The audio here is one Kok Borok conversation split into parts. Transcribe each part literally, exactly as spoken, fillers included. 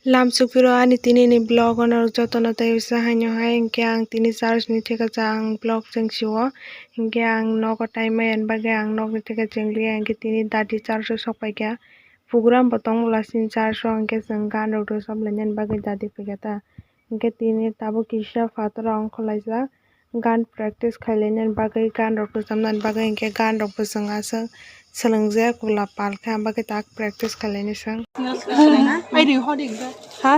Lamsukphiro ani tinini vlog-o norok jotono tei usa haino hai, hinkhe ang tini church-ni thikasa ang vlog cheng sio, hinkhe ang nogo taimaya ni bagwi ang nokni thika cheng liya, hinkhe tini dadi church-o sok paikha. Program bo tongmwla chini church-o, hinkhe chwng gan rok rwchap lainani bagwi dadi phaikha ta. Hinkhe tini tabuk kisa phataro ongkhorlaijak. Gan practice khailainan bagwi, gan rok rwchapnani bagwi hinkhe gan rok bo chwng aswk swlwngjak, kula pal khe, abagwi tak practice khailainai chwng. Ha?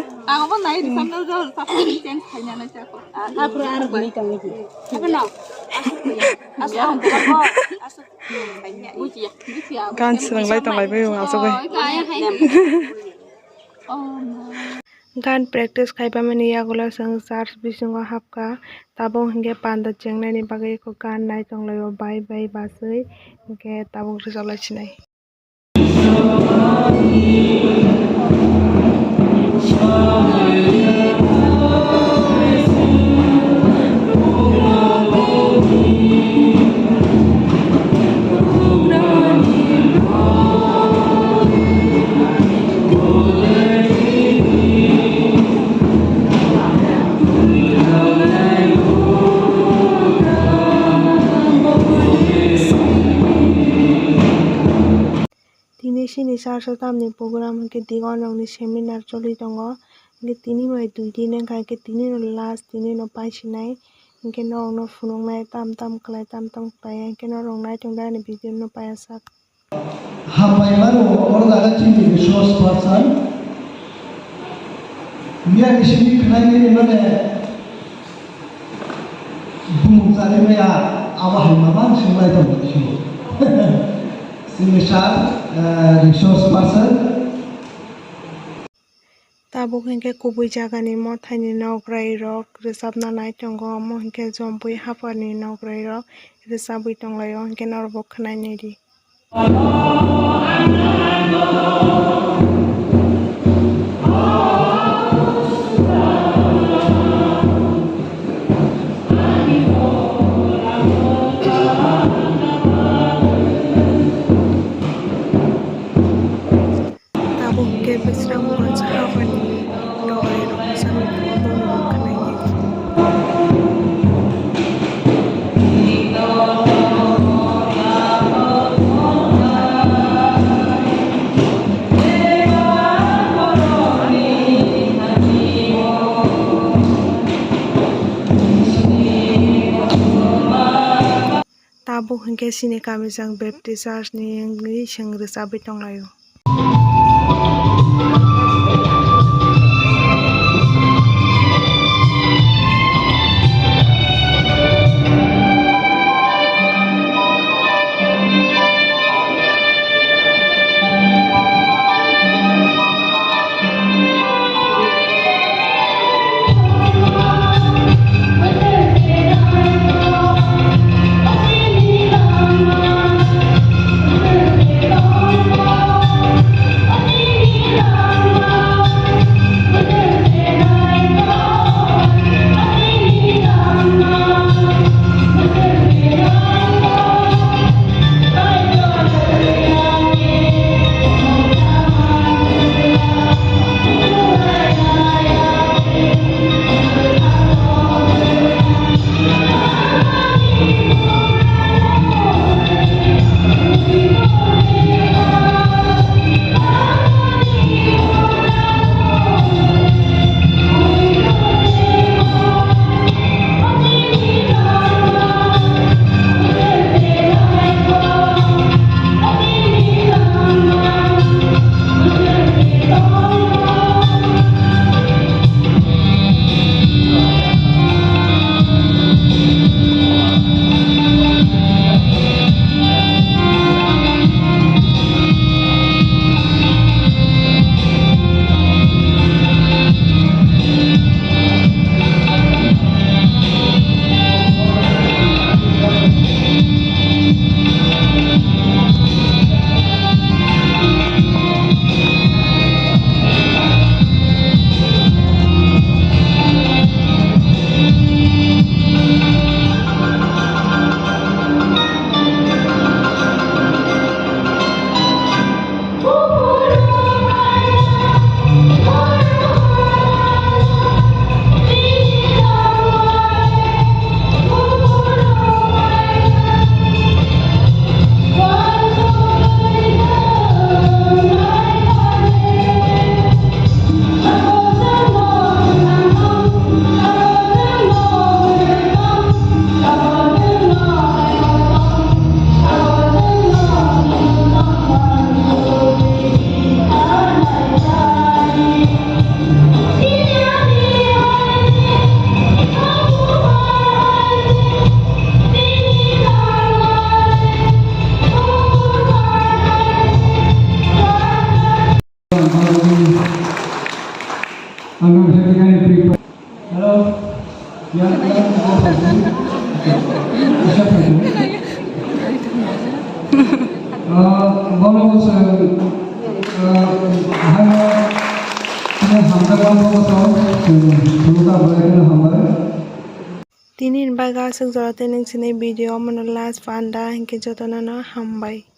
Gan swrwnglai tonglaibai o asugwi. Gan practice khaibamani yagulo chwng church bisingo hapkha, tabuk hinkhe panda chengnani bagwi eko gan nai tonglaio bai bai bachwi, hinkhe tabuk rwchap lai sinai. Tini chini church-o tamni program hinkhe deacon rokni seminar choli tongo. Hinkhe tini bai dui din wngkha, hinkhe tini no last, tini no paisinai. Hinkhe norokno phunuknai tam tam khlai, tam tam khlai, hinkhe norok naitok dai ani video no paiyasak. Hambai mano, oro jaga chini resource person. Miya ni simi khnai nini mane bumung chari maya abo hai mama simi lai tong sio. Simi sir, eh, resource person. Tabuk hinkhe kubui jagani mothaini nograi rok rwchapna nai tongo, omo hinkhe jombui haphani nograi rok rwchabwi tonglaio, hinkhe norokbo khwnai naidi. Tabuk hinkhe bwswk wansa haphani nograi rok bwsakni phungo bongni mung khwnai nai. Tabuk hinkhe chini kamijwng Baptist Church ni wngwi chwng rwchabwi tonglaio. Ah, bono bo chwng, ah, haino, haino hamjakma bo chwng, chwng, chwng ta bai kheno hambai. Tini ni bagwi aswk jora tei nwng chini video omono last panda hinkhe jotono no hambai.